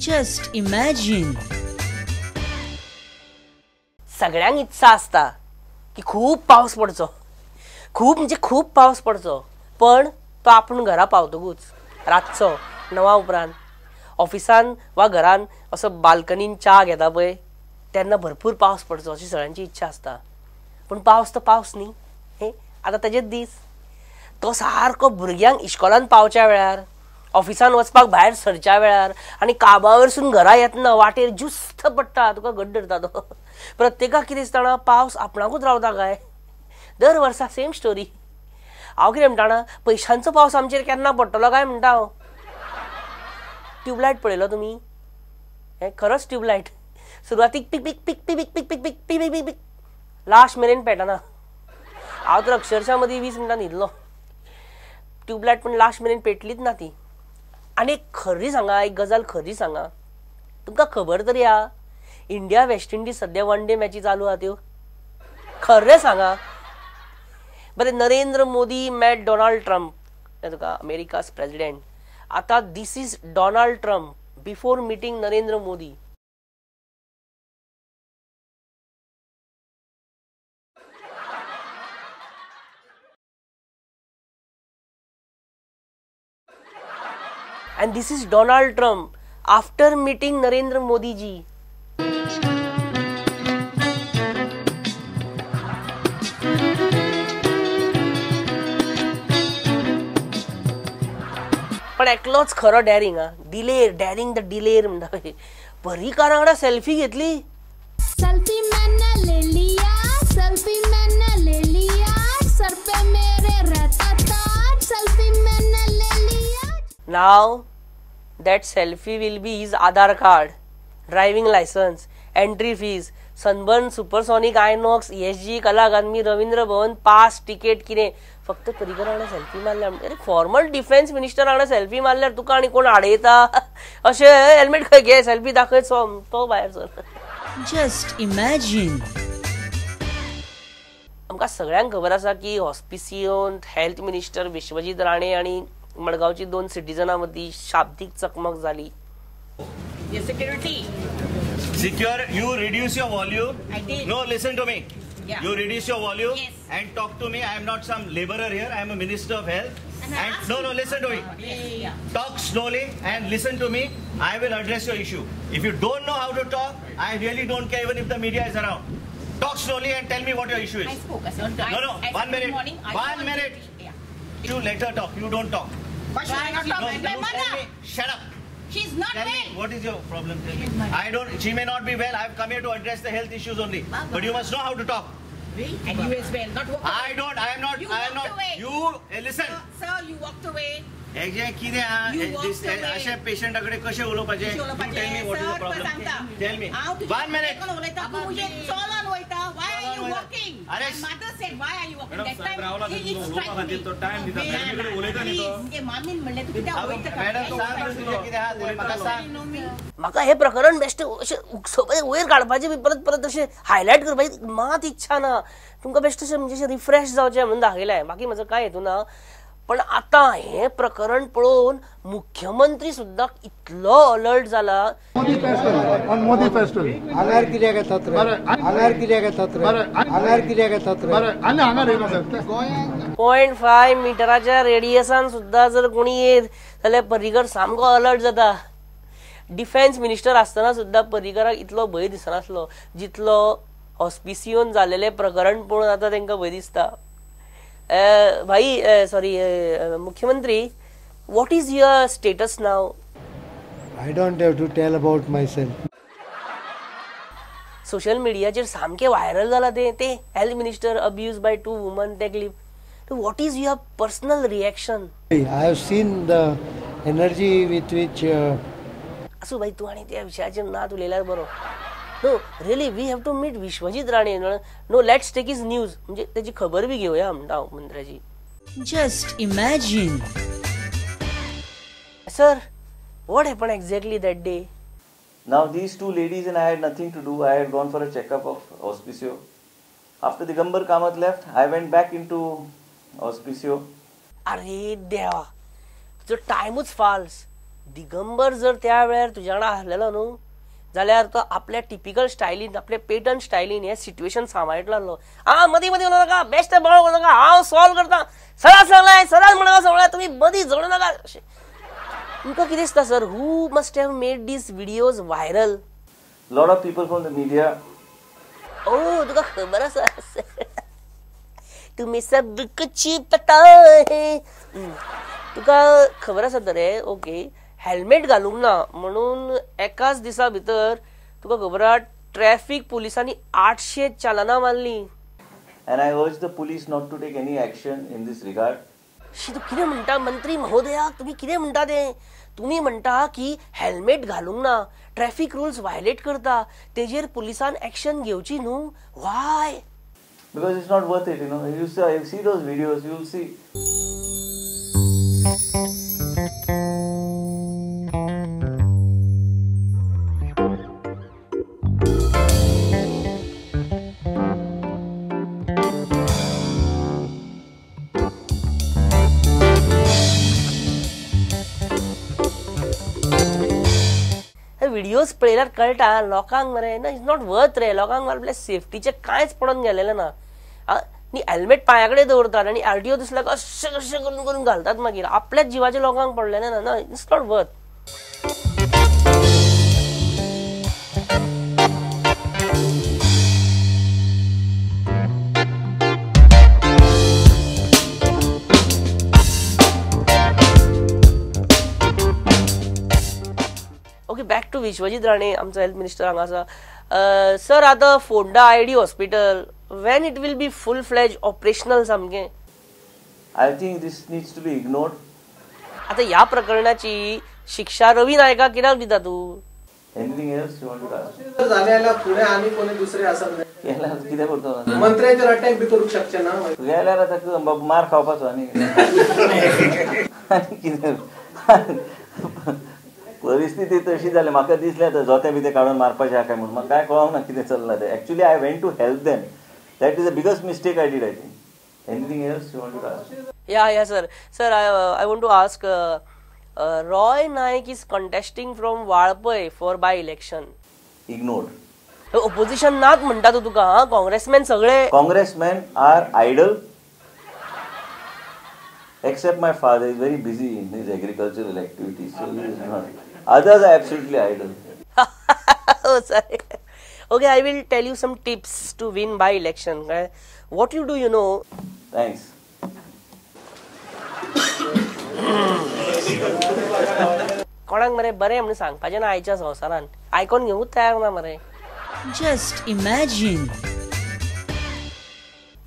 Just imagine. सगळ्यांक इत्सा आसता की खूब पावस पडचो, खूब म्हणजे खूब पावस पडचो, पण तो आपूण घरा पावतकूच रातचो 9 उपरांत ऑफिसान वा घरान असो बाल्कनीन च्या घेता पळय तेन्ना भरपूर पावस पडचो अशी सगळ्यांची इच्छा आसता. पूण पावस तो पावस न्ही, हे आतां तेजेच दीस. तो सारको भुरग्यांक इश्कोलान पावच्या वेळार, ऑफिसान वचपाक भायर सरच्या वेळार आनी कामावरसून घरा येतना वाटेर जुस्त पडटा, तुका गड्ड धरता तो. प्रत्येकाक कितें दिसता पावस आपणाकूच रावता काय? दर वर्सा सेम स्टोरी. हांव कितें म्हणटा, पयशांचो पावस आमचेर केन्ना पडटलो काय म्हणटा हांव. ट्यूबलायट पळयलो तुमी? हें खरोच ट्यूबलायट. सुरवातीक पिक पिक पिक पिक पिक पिक पिक पिक पिक पिक, लास्ट मेरेन पेटना. हांव तर अक्षरशा मदीं 20 मिनटां न्हिदलो. ट्यूबलायट पण लास्ट मेरेन पेटलीच ना ती. आनी एक खरी सांगा, एक गजाल खरी सांगा, तुमकां खबर तरी आहा इंडिया वेस्ट इंडीज सद्या वन डे मॅची चालू आहा त्यो? खरें सांगा बरें. Narendra Modi met Donald Trump, तुका अमेरिकास प्रेजिडेंट. आतां this is Donald Trump before meeting Narendra Modi. And this is Donald Trump after meeting Narendra Modi ji. पण एकलोच खरो डॅरिंग हा, दिलेर, डॅरिंग the दिलेर म्हणटा. पर्रीकारा वांगडा सेल्फी घेतली. सेल्फी मैंने ले लिया, सेल्फी मैंने ले लिया, सर पे मेरे रहता ताज, सेल्फी मैंने ले लिया. Now that selfie will be his Aadhaar card, driving license, entry fees, Sunburn, Supersonic, Inox, ESG, Kala Academy, Ravindra Bhavan, pass, ticket कितें. फक्त पर्रीकर वांगडा सेल्फी मारल्या. अरे फॉर्मल डिफेन्स मिनिस्टर वांगडा सेल्फी मारल्यार तुका आनी कोण आडयता? अशें हेल्मेट खंय घे, सेल्फी दाखय, तो भायर sir. Just imagine. आमकां सगळ्यांक खबर आसा की हॉस्पिसियोन हेल्थ मिनिस्टर विश्वजीत राणे आनी मडगांवची 2 सिटीजनां मदीं शाब्दीक चकमक जाली. Security. Secure, you reduce your volume. I did. No, listen to me. Yeah. You reduce your volume. Yes. And talk to me. I am not some laborer here. I am a minister of health. And no, no, listen to me. Yeah. Talk slowly and listen to me. I will address your issue. If you don't know how to talk, I really don't care even if the media is around. Talk slowly and tell me what your issue is. I spoke. I said, no, no, I 1 minute. Morning, 1 minute. Yeah. You let her talk. You don't talk. Why should I not talk? No, My you mother. tell me. Shut up. She's not Tell well. me, what is your problem? Tell me. I don't. She may not be well. I've come here to address the health issues only. Baba. But you must know how to talk. And you as well. Not walk away. I don't. I am not. You I am walked not. away. You listen. Sir, you walked away. हे कितें आहा अशे पेशंटा कडेन कशें उलोवपाचें? Tell me what is the problem. Tell me. 1 minute. चलोन वयता. Why are you walking? अरे mother said why are you walking? Madam, साहेब रावला उलोवपा खातीर तो टायम दिता. मॅडम कडेन उलयता न्ही तो. मामीन म्हणलें तूं कित्याक वयता? मॅडम सांग तुजें कितें आहा तें म्हाका सांग. म्हाका हें प्रकरण बेश्टें अशें उक्सोवपाचें, वयर काडपाचें बी परत परत अशें हायलायट करपाची मात इच्छा ना. तुमकां बेश्टें अशें म्हणजे अशें रिफ्रेश जावचें म्हणून दाखयलें, बाकी म्हजो कांय हेतू ना. पण आतां हें प्रकरण पळोवन मुख्यमंत्री सुद्दां इतलो अलर्ट जाला. Modi festival on Modi festival हांगार कित्याक येतात रे? हांगार कित्याक येतात रे? हांगार कित्याक येतात रे? आनी हांगार येयना सर. 0.5 मिटराच्या रेडियसान सुद्दां जर कोणी येत जाल्यार पर्रीकर सामको अलर्ट जाता. डिफेन्स मिनिस्टर आसतना सुद्दां पर्रीकराक इतलो भंय दिसनासलो जितलो हॉस्पिसियोन जालेलें प्रकरण पळोवन आतां तांकां भंय दिसता. भाई, सॉरी, मुख्यमंत्री, what is your status now? I don't have to tell about myself. Social मिडियाचेर सामकें व्हायरल जाला तें, तें health minister abuse by 2 woman तें clip. What is your personal reaction? I have seen the energy with which आसूं भाई, तूं आनी त्या विशयाचेर नात उलयल्यार बरो. No, really we have to meet Vishwajit Rane. No, let's take his news, म्हणजे तेजी खबर बी घेवया म्हणटा हांव मंत्र्याची. Just imagine. Sir, what happen exactly that day? Now these 2 ladies and I had nothing to do. I had gone for a checkup of Hospicio. After Digambar Kamath left, I went back into Hospicio. अरे देवा, तुजो टायमूच false. Digambar जर त्या वेळार तुज्या वांगडा आसलेलो न्हू जाल्यार तो आपल्या टिपिकल स्टायलीन, आपल्या पेटर्न स्टायलीन हें सिट्युएशन सांबाळटलो आसलो. आं मदीं मदीं उलोवं नाका, बेश्टें बळो करूं नाका, हांव सॉल्व करता, सरान सांगलां, सरान म्हणून सांगलां, तुमी मदीं झगडूं नाका. तुमकां कितें दिसता sir, who must have made these videos viral? Lot of people from the media. Oh तुका खबर आसा, तुम्हें सब कुछ पता है. तुका खबर आसा तर रे. ओके, हेल्मेट घालूंक ना म्हणून एकाच दिसा भितर तुका खबर आहा ट्रॅफिक पुलिसांनी 800 चालनां मारली. And I urge the police not to take any action in this regard. शी, तूं कितें म्हणटा मंत्री महोदया, तुमी कितें म्हणटा तें? तुमी म्हणटा की हेल्मेट घालूंक ना, ट्रॅफिक रुल्स व्हायलेट करता, तेजेर पुलिसान एक्शन घेवची न्हू. Why? Because it's not worth it, you know. You see those videos, you will see. Videos पळयल्यार कळटा लोकांक मरे ना, it's not worth रे. लोकांक मरे आपल्या सेफ्टीचें कांयच पडोन गेलेलें ना. न्ही, हेल्मेट पांया कडेन दवरतात आनी आरटीओ दिसल्यार अशें कशें करून करून घालतात, मागीर आपल्याच जिवाचें लोकांक पडलेलें ना. ना, it's not worth. Okay, back to Vishwajit Rane, आमचो हेल्थ मिनिस्टर हांगा आसा. सर, आतां Ponda ID hospital when it will be full fledge operational सामकें? I think this needs to be ignored. आतां ह्या प्रकरणाची शिक्षा रवी नायकाक कित्याक दिता तूं? Anything else you want to ask? जालें जाल्यार फुडें आनी कोणी दुसरे आसात गेल्यार कितें करतलो? मंत्र्याचेर अटॅक बी करूंक शकचे ना गेल्यार आतां मार खावपाचो आनी आनी कितें परिस्थिती तशी जाली. म्हाका दिसलें आतां जोतें बितें काडून मारपाचें आहा काय म्हणून, म्हाका कांय कळोंक ना कितें चल्लां तें. Actually I went to help them, that is the biggest mistake I did. I think. Anything else you want to ask? Yeah yeah sir. Sir, I want to ask, Roy Naik is contesting from Valpoi for by election. Ignored. Opposition नात म्हणटा तूं तुका. हा, काँग्रेसमॅन सगळे, Congressmen are idle except my father is very busy in his agricultural activities, so he is not. Others are absolutely idle. Oh, sorry. Okay, I will tell you some tips to win by election. What you do, you know. Thanks. कोणाक मरे बरें म्हणून सांगपाचें ना आयच्या संवसारान, आयकोन घेवूंक तयार ना मरे. Just imagine.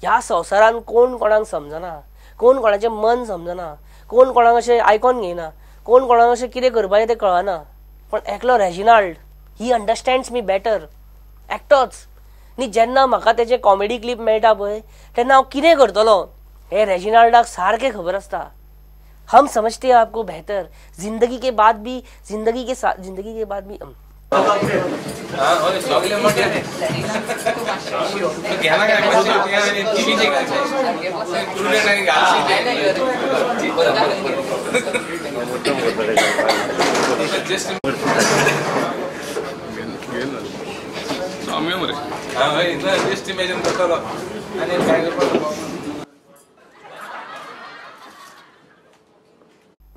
ह्या संवसारान कोण कोणाक समजना, कोण कोणाचें मन समजना, कोण कोणाक अशें आयकोन घेयना, कोण कोणाक अशें कितें करपाचें तें कळना. पण एकलो Reginald, he understands me better, एकटोच. न्ही, जेन्ना म्हाका तेजे कॉमेडी क्लिप मेळटा पळय तेन्ना हांव कितें करतलो हें रेजिनाल्डाक सारकें खबर आसता. हम समझते हैं आपको बेहतर, जिंदगी के बाद भी, जिंदगी के साथ, जिंदगी के बाद भी.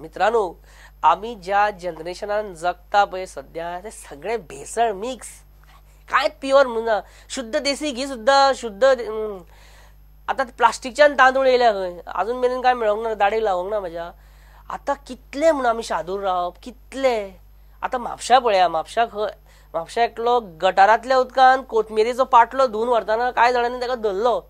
मित्रांनो, आमी ज्या जनरेशनान जगता पळय सद्या ते सगळे भेसळ मिक्स, कांय प्युअर म्हणून ना. शुद्ध देसी घी सुद्दां शुद्ध आतां प्लास्टिकच्यान तांदूळ येयल्या खंय, आजून मेरेन कांय मेळोंक ना, दाडेक लागोंक ना म्हाज्या. आतां कितले म्हणून आमी शादूर रावप, कितले. आतां म्हापशा पळया, म्हापशा खंय, म्हापशा एकलो गटारांतल्या उदकान कोथमिरेचो पाटलो धुवन व्हरतना कांय जाणांनी ताका धरलो.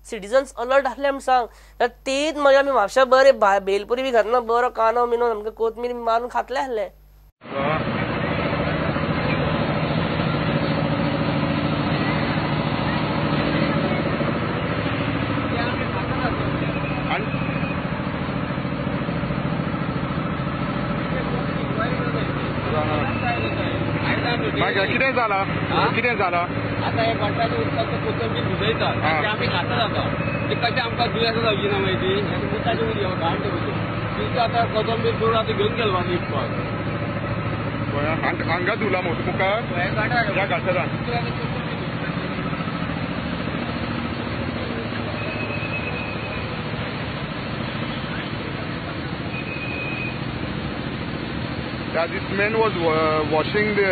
सिटीजन्स अलर्ट आसले म्हण सांग, जाल्यार तेच मागीर आमी म्हापशा बरे भेलपुरी बी खातना बरो कांदो मिनो सामको कोथमीर मारून खातले आसले. कितें जालां? कितें जालां? आतां हे गटाराच्या उदकाचो कोथंबीर भिजयतात ते आमी खातात. आतां ते कशें आमकां दुयेंसां जावची ना मागीर ती मुताचें उदक घाण तें उदक तितून आतां कोथंबीर करून आतां घेवन गेलो आमी विकपाक. हांगा धुला मुखार ह्या गाठरान. Yeah, this man was washing the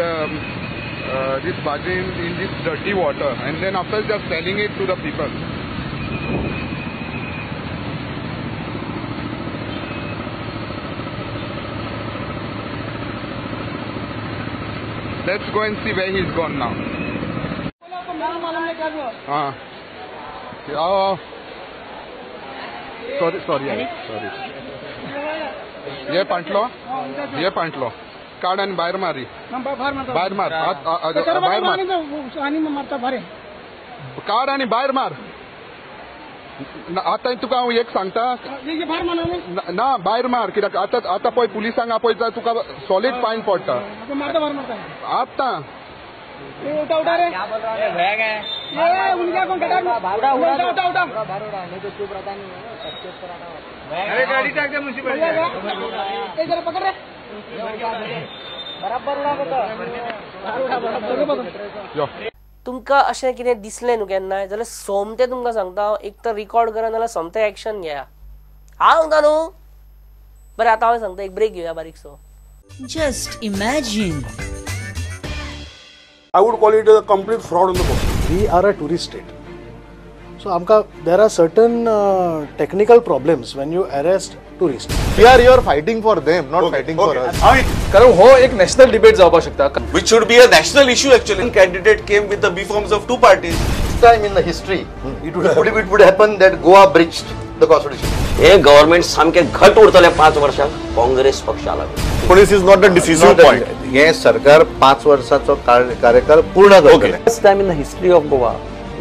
this bhaji in this dirty water, and then after just selling it to the people. Let's go and see where he's gone now. हाँ, आओ. Sorry, sorry, sorry. ये पांटलो, ये पांटलो. काढ आणि बाहेर मारी. बाहेर मार, बाहेर मार. काढ आणि बाहेर मार. आता तुका हांव एक सांगता ना, भायर मार कित्याक आतां आतां पळय पुलिसांक आपयता तुका सॉलीड फायन पडटा आतां. तुमकां अशें कितें दिसलें न्हू केन्नाय जाल्यार सोमतें तुमकां सांगता हांव, एक तर रिकॉर्ड करा नाजाल्यार सोमतें एक्शन घेया. हांव सांगता न्हू. बरें आतां हांव सांगता, एक ब्रेक घेवया बारीकसो. Just imagine. I would call it a complete fraud on the public. We are a tourist state. So amka there are certain technical problems when you arrest tourists. We are here fighting for them, not fighting for us. कारण हो एक national debate जावपाक शकता. Which should be a national issue actually. Candidate came with the B forms of two parties. First time in the history, it would happen that Goa breached the constitution. हे government सामके घट उरतले 5 वर्षां काँग्रेस पक्षाला. Police is not a decisive point. हे सरकार 5 वर्षाचो कार्यकाळ पूर्ण करतले. First time in the history of Goa,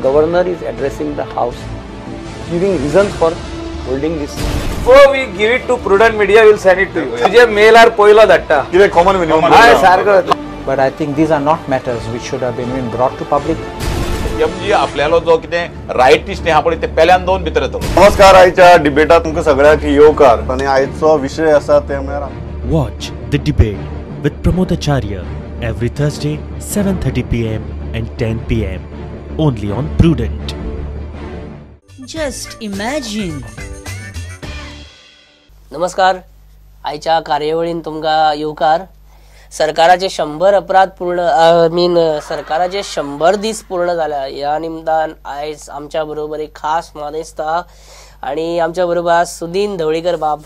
governor is addressing the house, giving reasons for holding this. Before we give it to Prudent Media, we will send it to you. तुझे mail are पहिलो धाडटा. कितें common minimum. हय सारको. But I think these are not matters which should have been brought to public. MG आपल्यालो जो कितें रायटिस्ट आहा पळय ते पेल्यान दोन भितर येतलो. नमस्कार, आयच्या डिबेटात तुमकां सगळ्यांक येवकार आनी आयचो विशय आसा ते म्हळ्यार Watch The Debate with Pramod Acharya every Thursday 7:30 PM and 10 PM only on Prudent. Just imagine. नमस्कार, आयच्या कार्यावळीन तुमकां येवकार. सरकाराचे 100 अपराध पूर्ण, I mean सरकाराचे 100 दीस पूर्ण जाल्या ह्या निमतान आयज आमच्या बरोबर एक खास मानेस्त आनी आमच्या बरोबर आज सुदीन ढवळीकर बाब.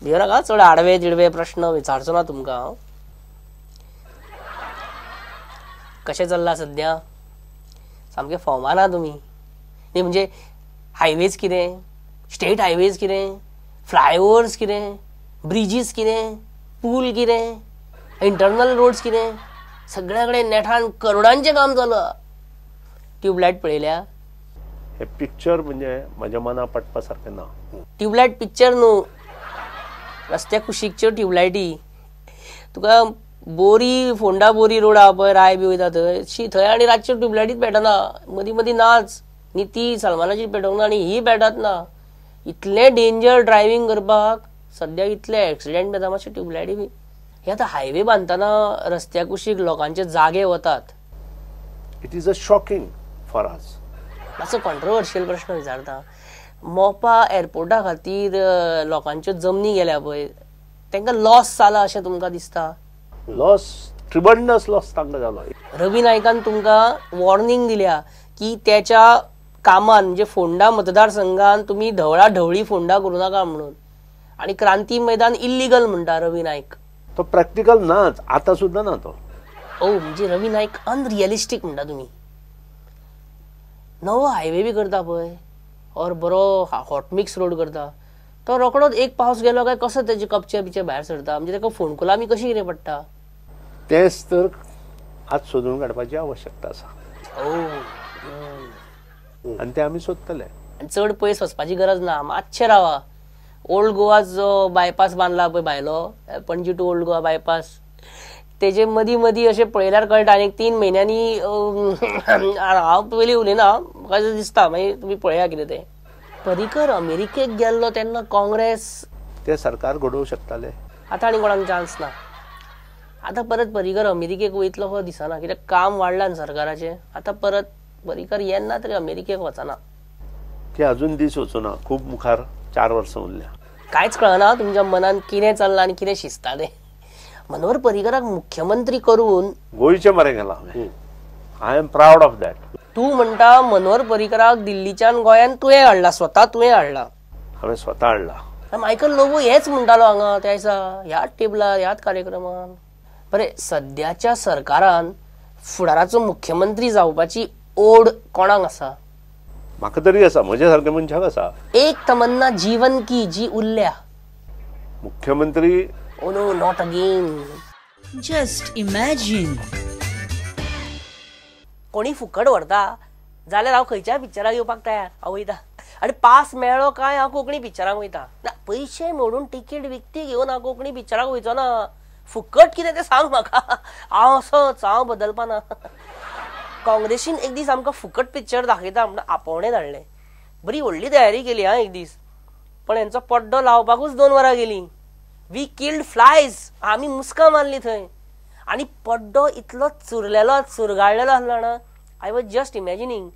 भियो नाका, चड आडवे तिडवे प्रश्न विचारचो ना तुमकां हांव. कशें चल्लां सद्या? सामकें फॉर्मान आहा तुमी. न्ही म्हणजे हायवेज कितें, स्टेट हायवेज कितें, फ्लायओवर्स कितें, ब्रिजीस कितें, पूल कितें, इंटरनल रोड्स कितें, सगळ्या कडेन नेटान करोडांचें काम चल्लां. ट्यूबलायट पळयल्या? हे पिक्चर म्हणजे म्हज्या मना पटपा सारकें ना. ट्यूबलायट पिक्चर न्हू, रस्त्या कुशीकच्यो ट्यूबलायटी. तुका बोरी फोंडा बोरी रोड आहा पळय, राय बी वयता थंय, शी थंय आनी रातच्यो ट्यूबलायटीच पेटना, मदीं मदीं नाच. न्ही ती सलमानाची पेटोवंक ना आनी ही पेटत ना. इतलें डेंजर ड्रायव्हींग करपाक सद्या, इतले एक्सिडेंट जाता. मातशे ट्यूबलायटी बी हे आतां हायवे बांदतना रस्त्या कुशीक लोकांचे जागे वतात. It is a shocking for us. मातसो कॉन्ट्रोवर्शियल प्रश्न विचारता. मोपा एअरपोर्टा खातीर लोकांच्यो जमनी गेल्या पळय, तांकां लॉस जाला अशें तुमकां दिसता? लॉस, ट्रिबंडस लॉस तांकां जालो. रवी नायकान तुमकां वॉर्निंग दिल्या की त्याच्या कामान म्हणजे फोंडा मतदारसंघान तुमी ढवळा ढवळी फोंडा करूं नाका म्हणून, आनी क्रांती मैदान इल्लिगल म्हणटा रवी नायक. तो प्रॅक्टिकल नाच, आतां सुद्दां ना तो. ओ म्हणजे रवी नायक अनरियलिस्टीक म्हणटा तुमी. नवो हायवे बी करता पळय, और बरो हॉटमिक्स रोड करता, तो रोकडोच एक पावस गेलो काय कसो तेजे कपचे बिचे भायर सरता, म्हणजे ताका फोंडकुलां बी कशी कितें पडटा. तेच तर आज सोदून काडपाची आवश्यकता आसा. आनी ते आमी सोदतले. चड पयस वचपाची गरज ना, मातशें रावा. ओल्ड गोवा जो बायपास बांदला पळय भायलो, Panaji to old Goa bypass, तेजे मदीं मदीं अशें पळयल्यार कळटा. आनी 3 म्हयन्यांनी हांव पयलीं उलयना, म्हाका दिसता मागीर तुमी पळया कितें तें. पर्रीकर अमेरिकेक गेल्लो तेन्ना काँग्रेस ते सरकार घडोवंक शकताले. आतां आनी कोणाक चान्स ना. आतां परत पर्रीकर अमेरिकेक वयतलो कसो दिसना, कित्याक काम वाडलां सरकाराचें. आतां परत पर्रीकर येन्ना तरी अमेरिकेक वचना. ते अजून दीस वचूना, खूब मुखार 4 वर्सां उरल्या. कांयच कळना तुमच्या मनान कितें चल्लां आनी कितें शिजता तें. मनोहर पर्रीकराक मुख्यमंत्री करून गोंयचें मरे गेला. I am proud of that. तूं म्हणटा मनोहर पर्रीकराक दिल्लीच्यान गोंयान तुवें हाडला, स्वता तुवें हाडला. हांवें स्वता हाडला. मायकल लोबो हेच म्हणटालो हांगा त्या दिसा ह्याच टेबलार ह्याच कार्यक्रमान. बरें, सद्याच्या सरकारान फुडाराचो मुख्यमंत्री जावपाची ओड कोणाक आसा? म्हाका तरी आसा, म्हज्या सारक्या मनशाक आसा. एक तमन्ना जीवन की जी उरल्या मुख्यमंत्री. Oh no, not again. Just imagine. कोणी फुकट व्हरता जाल्यार हांव खंयच्याय पिक्चराक येवपाक तयार. हांव वयता आनी पास मेळ्ळो काय हांव कोंकणी पिक्चराक वयता. ना, पयशे मोडून तिकीट विकती घेवन हांव कोंकणी पिक्चराक वयचो ना. फुकट कितें तें सांग म्हाका, हांव असोच, हांव बदलपाना. काँग्रेसीन एक दीस आमकां फुकट पिक्चर दाखयता म्हणून आपोवणें धाडलें. बरी व्हडली तयारी केली हा एक दीस, पण हेंचो पड्डो लावपाकूच 2 वरां गेलीं. We killed flies, आमी मुस्कां मारली थंय. आनी पड्डो इतलो चुरलेलो चुरगाळलेलो आसलो जाणा, I was just imagining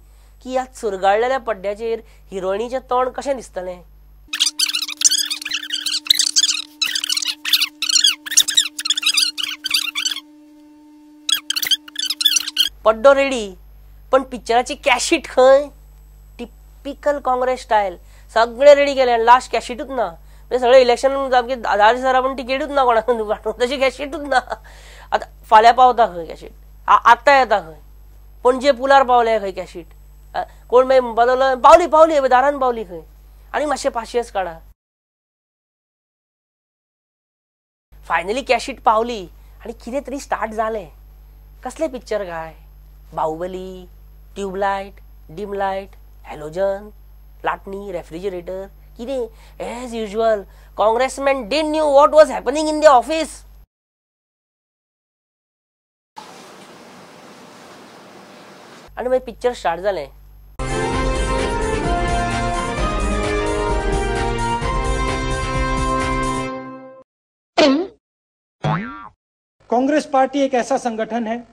की ह्या चुरगाळलेल्या पड्ड्याचेर हिरोइनीचें तोंड कशें दिसतलें. पड्डो रेडी, पण पिक्चराची कॅशीट खंय? टिपिकल काँग्रेस स्टायल, सगळें रेडी केलें आनी लास्ट कॅशीटूच ना. म्हणजे सगळें इलेक्शन सामकें 10 दिसां पण तिकेटूच ना कोणाक, तशी कॅशीटूच ना. आतां फाल्यां पावता खंय कॅशीट, आतां येता खंय, पणजे पुलार पावले खंय कॅशीट. कोण मागीर म्हणपाक लागलो पावली पावली दारान पावली खंय, आनी मातशें पाशियेस काडा. फायनली कॅशीट पावली आनी कितें तरी स्टार्ट जालें. कसलें पिक्चर काय? Baahubali, tubelight, dim light, halogen, लाटणी, रेफ्रिजरेटर, कितें. As usual congressman didn't knew what was happening in the office. आनी मागीर पिक्चर स्टार्ट जालें. कांग्रेस पार्टी एक ऐसा संगठन है,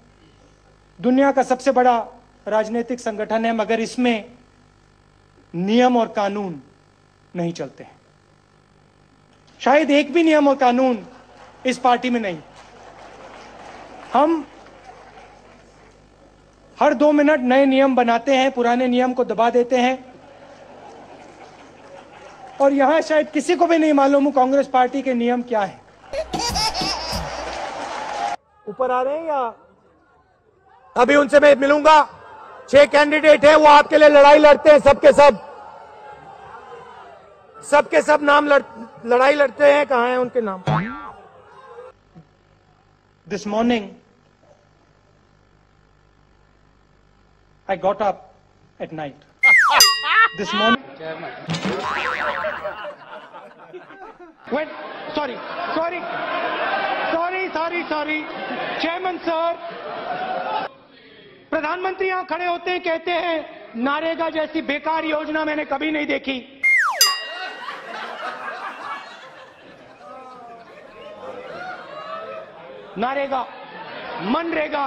दुनिया का सबसे बड़ा राजनीतिक संगठन है, मगर इसमें नियम और कानून नहीं चलते हैं। शायद एक भी नियम और कानून इस पार्टी में नहीं। हम हर 2 मिनट नए नियम बनाते हैं, पुराने नियम को दबा देते हैं। और यहां शायद किसी को भी नहीं मालूम कांग्रेस पार्टी के नियम क्या है। ऊपर आ रहे हैं या अभी उनसे मैं मिलूंगा। 6 कैंडिडेट हैं, वो आपके लिए लड़ाई लड़ते हैं, सबके सब, सबके सब नाम लड़ाई लड़ते हैं। कहां हैं उनके नाम? This morning I got up at night. This morning wait, sorry sorry sorry sorry sorry chairman sir, प्रधानमंत्री यहां खड़े होते हैं, कहते हैं नारेगा जैसी बेकार योजना मैंने कभी नहीं देखी। नारेगा, मनरेगा,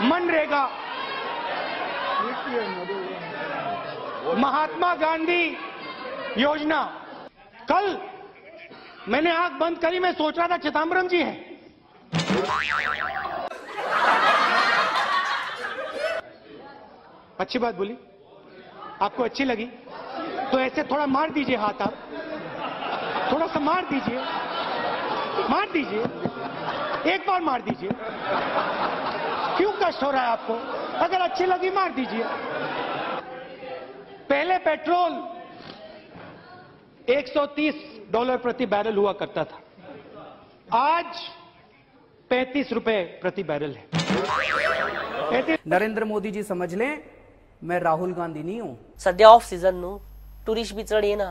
मनरेगा, महात्मा गांधी योजना। कल मैंने आंख बंद करी, मैं सोच रहा था चिदम्बरम जी हैं। अच्छी बात बोली, आपको अच्छी लगी तो ऐसे थोड़ा मार दीजिए हाथ, आप थोड़ा सा मार दीजिए, मार दीजिए, एक बार मार दीजिए। क्यों कष्ट हो रहा है आपको? अगर अच्छी लगी मार दीजिए। पहले पेट्रोल $130 प्रति बैरल हुआ करता था, आज 35 रुपए प्रति बैरल है। नरेंद्र मोदी जी समझ लें, मैं राहुल गांधी नहीं हूं। सध्या ऑफ सीजन न्हू, टुरिस्ट बी चड येना,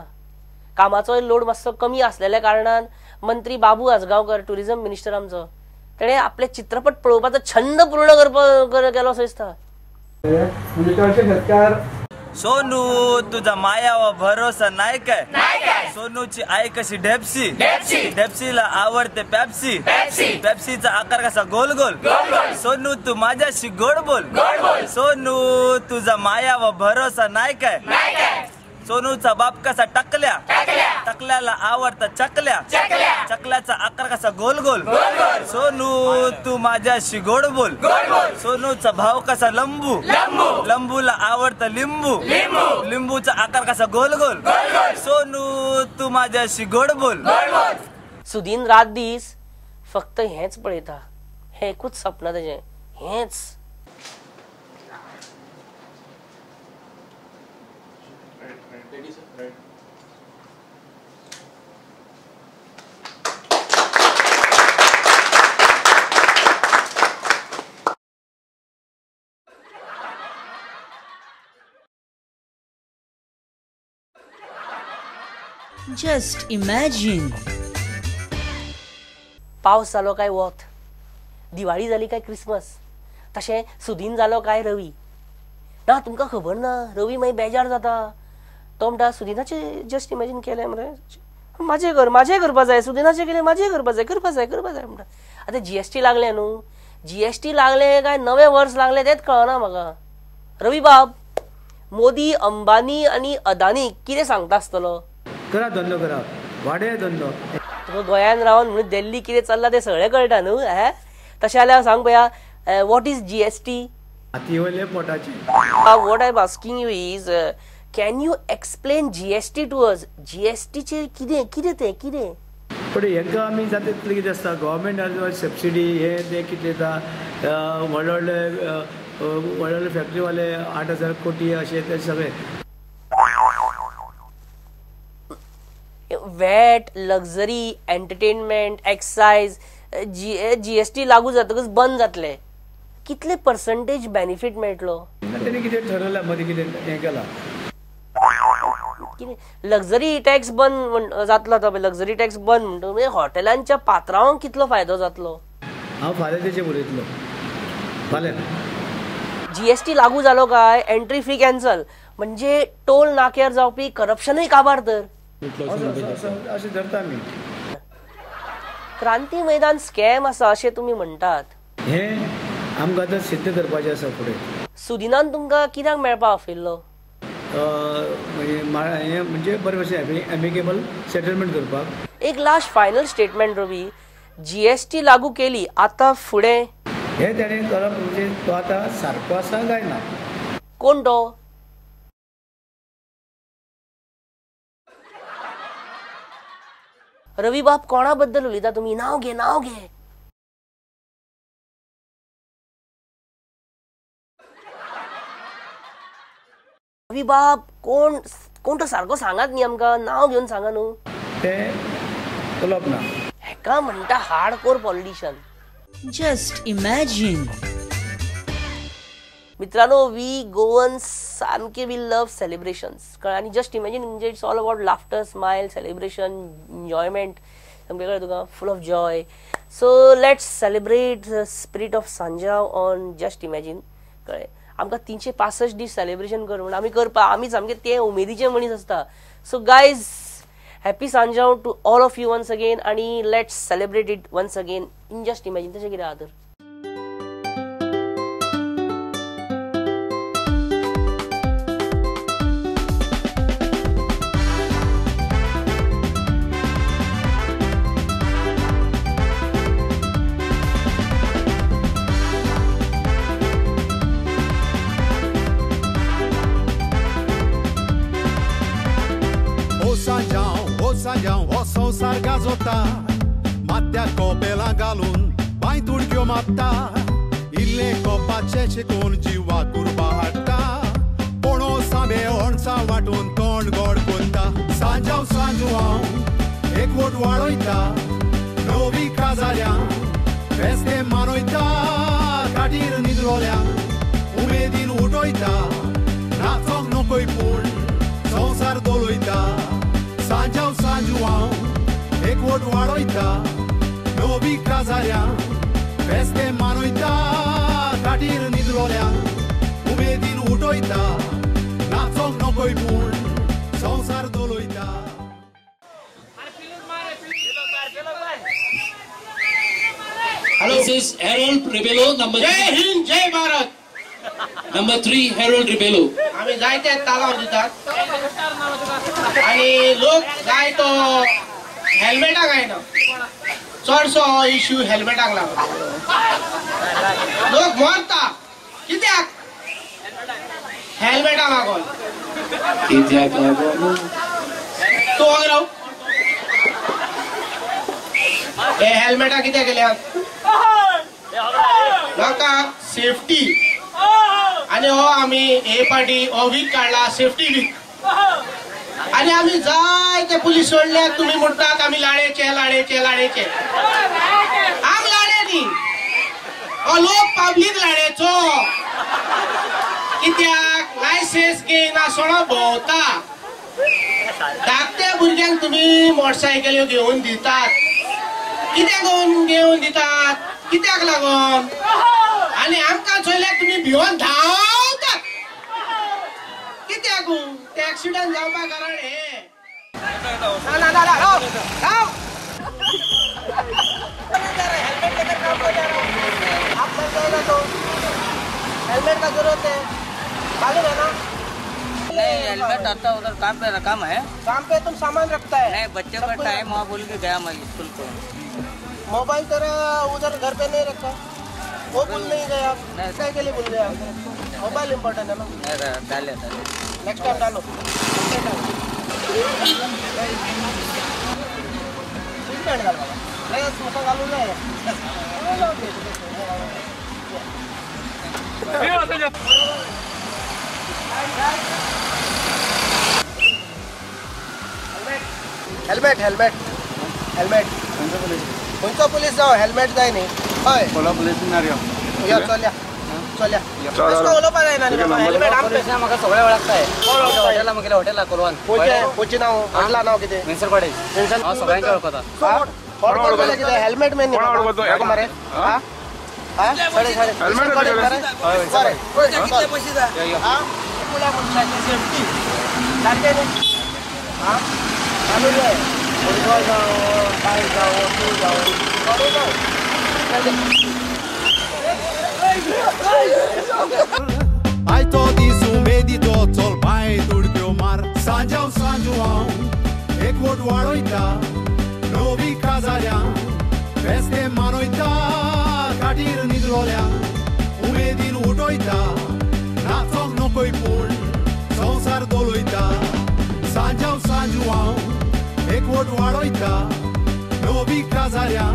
कामाचोय लोड मातसो कमी आसलेल्या कारणान मंत्री बाबू आजगांवकर टुरिझम मिनिस्टर आमचो, तेणे आपले चित्रपट पळोवपाचो छंद पूर्ण करपाक गेलो असो दिसता। म्हणजे चडशे शेतकार सोनू तुझा माया व भरोसा नाही काय? सोनूची आई कशी ढेपसी, ढेपसीला आवडते पेप्सी, पेप्सीचा आकार कसा गोल गोल. सोनू तू माझ्याशी गोड बोल. सोनू तुझा माया व भरोसा नाही काय? सोनूचा बाप कसा टकल्या, टकल्याला आवडता चकल्या, चकल्याचा आकार कसा गोल गोल. सोनू तू माझ्याशी गोड बोल. सोनूचा भाव कसा लंबू, लंबूला आवडतं लिंबू, लिंबूचा आकार कसा गोल गोल. सोनू तू माझ्याशी गोड बोल. सुदीन रात दीस फक्त हेंच पळयता, हें एकूच सपन तेजें, हेंच. Just imagine. पावस जालो काय वत, दिवाळी जाली काय क्रिसमस, तशें सुदीन जालो काय रवी. ना तुमकां खबर ना, रवी मागीर बेजार जाता. तो म्हणटा सुदिनाचें जस्ट इमॅजीन केलें मरे, म्हाजें कर, म्हाजें करपा जाय, सुदिनाचें केलें म्हाजें करपा जाय, करपा जाय, करपा जाय म्हणटा. आतां जीएसटी लागलें न्हू, जीएसटी लागलें काय नवें वर्स लागलें तेंच कळना म्हाका. रवी बाब, मोदी, अंबानी आनी अदानी कितें सांगता आसतलो? करा धंदो, करा वाडे धंदो. तुका गोंयान रावन म्हणून दिल्ली कितें चल्लां तें सगळें कळटा न्हू. हे तशें जाल्यार सांग पळया, what is GST? हाती वयले पोटाचे. What I am asking you is, can you explain GST to us? जीएसटीचेर कितें कितें तें कितें? पण हेंकां आमी जाता तितलें कितें आसता, गव्हर्मेंट सबसिडी हें तें कितें दिता, व्हडले व्हडले व्हडले फॅक्टरीवाले 8,000 कोटी अशें तें सगळें. VAT, luxury, entertainment, excise, GST लागू जातकच बंद जातले. कितले पर्संटेज बेनिफीट मेळटलो? तेणी कितें ठरयलां मदीं कितें हें केलां, कितें लक्झरी टॅक्स बंद जातलो. आतां लक्झरी टॅक्स बंद म्हणटकच हॉटेलांच्या पात्रांवांक कितलो फायदो जातलो? हांव फाल्यां तेचेर उलयतलो. फाल्यां जीएसटी लागू जालो काय एंट्री फी कॅन्सल, म्हणजे टोल नाक्यार जावपी करप्शनूय काबार. तर अशें धरता आमी. क्रांती मैदान स्कॅम आसा अशें तुमी म्हणटात, हें आमकां आतां सिद्ध करपाचें आसा फुडें. सुदिनान तुमकां कित्याक मेळपाक आफयल्लो? हें म्हणजे बरें भशेन एमिकेबल सेटलमेंट करपाक. एक last final statement Ravi, GST लागू केली आतां फुडें हें ताणें करप म्हणजे तो आतां सारको आसा काय ना? कोण तो? रवी बाब, कोणा बद्दल उलयता तुमी? नांव घे, नांव घे. रवी बाब कोण कोण तो सारको सांगात न्ही आमकां, नांव घेवन सांगा न्हू. तें उलोवप ना. हेका म्हणटा hardcore politician. Just imagine. मित्रांनो, we Goans सामके we love celebrations. कळ्ळें? आनी जस्ट इमॅजीन म्हणजे it's all about laughter, smile, celebration, enjoyment. सामकें कळ्ळें तुका? Full of joy. So let's celebrate the spirit of Sanjao on just imagine. कळ्ळें? आमकां 365 दीस सेलिब्रेशन कर म्हणून आमी करपा, आमी सामके ते उमेदीचे मनीस आसता. So guys, happy Sanjao to all of you once again, आनी let's celebrate it once again in just imagine. तशें कितें आहा तर? सांजांव हो संवसार गाजोता, माथ्याक कोपेलां घालून बांयत उडक्यो मारता, इल्लें कोपाचें शिकून जिवाक उर्बा हाडटा, पणस आंबे अणसां वांटून तोंड गोड करता. सांजांव सांजवांव एकवट वाडयता, नवी काजाऱ्यां फेस्ते मनयता, खाटीर न्हिदलोल्यांक उमेदीन उठयता, नाचोंक नकोय पूण संवसार धोलयता. सांजांव सांजवांव एकवट वाडयता, नवी काजाऱ्यां फेस्ते मनयता, खाटीर न्हिदलोल्यांक उमेदीन उठयता, नाचोंक is Harold Rebello, number 3. Jai Hind, Jai Bharat. Number 3, Harold Rebello. आम्ही जायते तालाव दितात आणि लोक जायतो हेल्मेटाक आयना, चडसो हो इश्यू हेल्मेटाक लागला. लोक मरता कित्याक? हेल्मेटा लागून. कित्याक लागून? तूं वगैरे राव. हे हेल्मेटा कित्याक केल्या? लोकांक सेफ्टी. आनी हो आमी हे पार्टी हो वीक काडला, सेफ्टी वीक. आनी आमी जायते पुलीस सोडल्यात, तुमी म्हणटात आमी लाडेचे लाडेचे लाडेचे. आम लाडे न्ही, हो लोक पब्लीक लाडेचो. कित्याक लायसन्स घेयना सगळो भोंवता. धाकट्या भुरग्यांक तुमी मोटरसायकल्यो घेवन दितात, कित्याक घेवन दितात? कित्याक लागून? आनी आमकां चोयल्यार तुमी भिवन धांवतात कित्याक? ते एक्सिडंट जावपा कारण हे. ना ना ना धांव. हेल्मेट लेकर काम हो जा रहा है, आप मर जाएगा तो हेलमेट का जरूरत है, मालूम है ना? नहीं, हेलमेट आता उधर काम पे रकम है, काम पे तुम सामान रखता है। नहीं, बच्चे का टाइम वहाँ बोल के गया मैं स्कूल को। मोबाइल तेरा उधर घर पे नहीं रखा, वो भूल नहीं गया, नहीं के लिए भूल गया। मोबाइल इम्पोर्टेंट है ना? डाले नेक्स्ट टाइम डालो। हेल्मेट हेल्मेट हेल्मेट खंयचो पुलीस जावं हेल्मेट जाय न्ही. हय, पुलीस यो चलया चलया, उलोवपा जायना न्ही बाबा. हेल्मेट आमकां म्हाका सगळे वळखताय. हॉटेला म्हगेल्या हॉटेला कोलवान कोची नांव हॉटेला नांव कितें? Vincent cottage. हांव सगळ्यांक वळखता. कितें हेल्मेट मेन न्ही मरे? बरें, मनशाची सेफ्टी सारकें न्ही. चालू जाय, फुटबॉल जावं, बायक जावं, तूं जावं, कोणूय जावं. आयतो दीस उमेदीचो चल बांयत उडक्यो मार, सांजाव सांजू हांव एकवट वाडयता, नवी काजाऱ्यां फेस्ते मानयता, खाटीर न्हिदलोल्या उमेदीन उठयता, नाचोंक नकोय पूण संवसार धोलयता, सांजाव सांजू हांव एकवट वाडयता, नवी काजाऱ्यां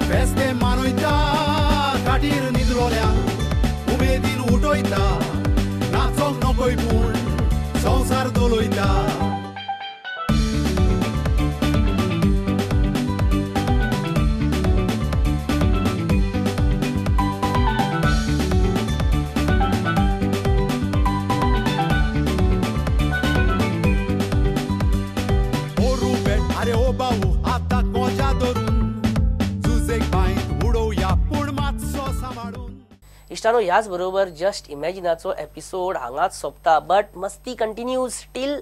फेस्ते मानयता, खाटीर न्हिदलोल्या उमेदीन उठयता, नाचोंक नकोय पूण संवसार धोलयता. अरे ओ भाऊ आतां कोजा धरून जुजेक बांयत उडोवया पूण मातसो सांबाळून. इश्टानो, ह्याच बरोबर जस्ट इमॅजिनाचो एपिसोड हांगाच सोंपता. बट मस्ती continues till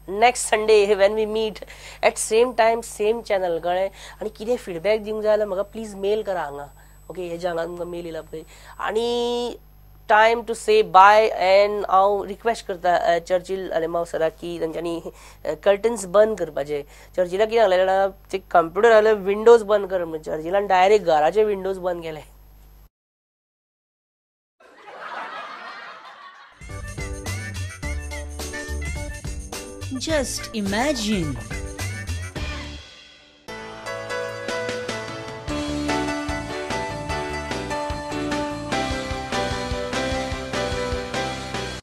next Sunday when we meet at same time same channel. कळ्ळें? आनी कितें फिडबॅक दिवंक जाय जाल्यार म्हाका प्लीज मेल करा हांगा. ओके, हेज्या हांगा तुमकां मेल येयला पळय. आनी time to say bye and हांव रिक्वेस्ट करता चर्चिल आलेमाव सराक की तांच्यांनी कर्टन्स बंद करपाचे. चर्चिलाक कितें सांगलें जाणा, ते कंप्युटर आसले विंडोज बंद कर म्हणून. चर्चिलान डायरेक्ट घराचे विंडोज बंद केले. Just imagine.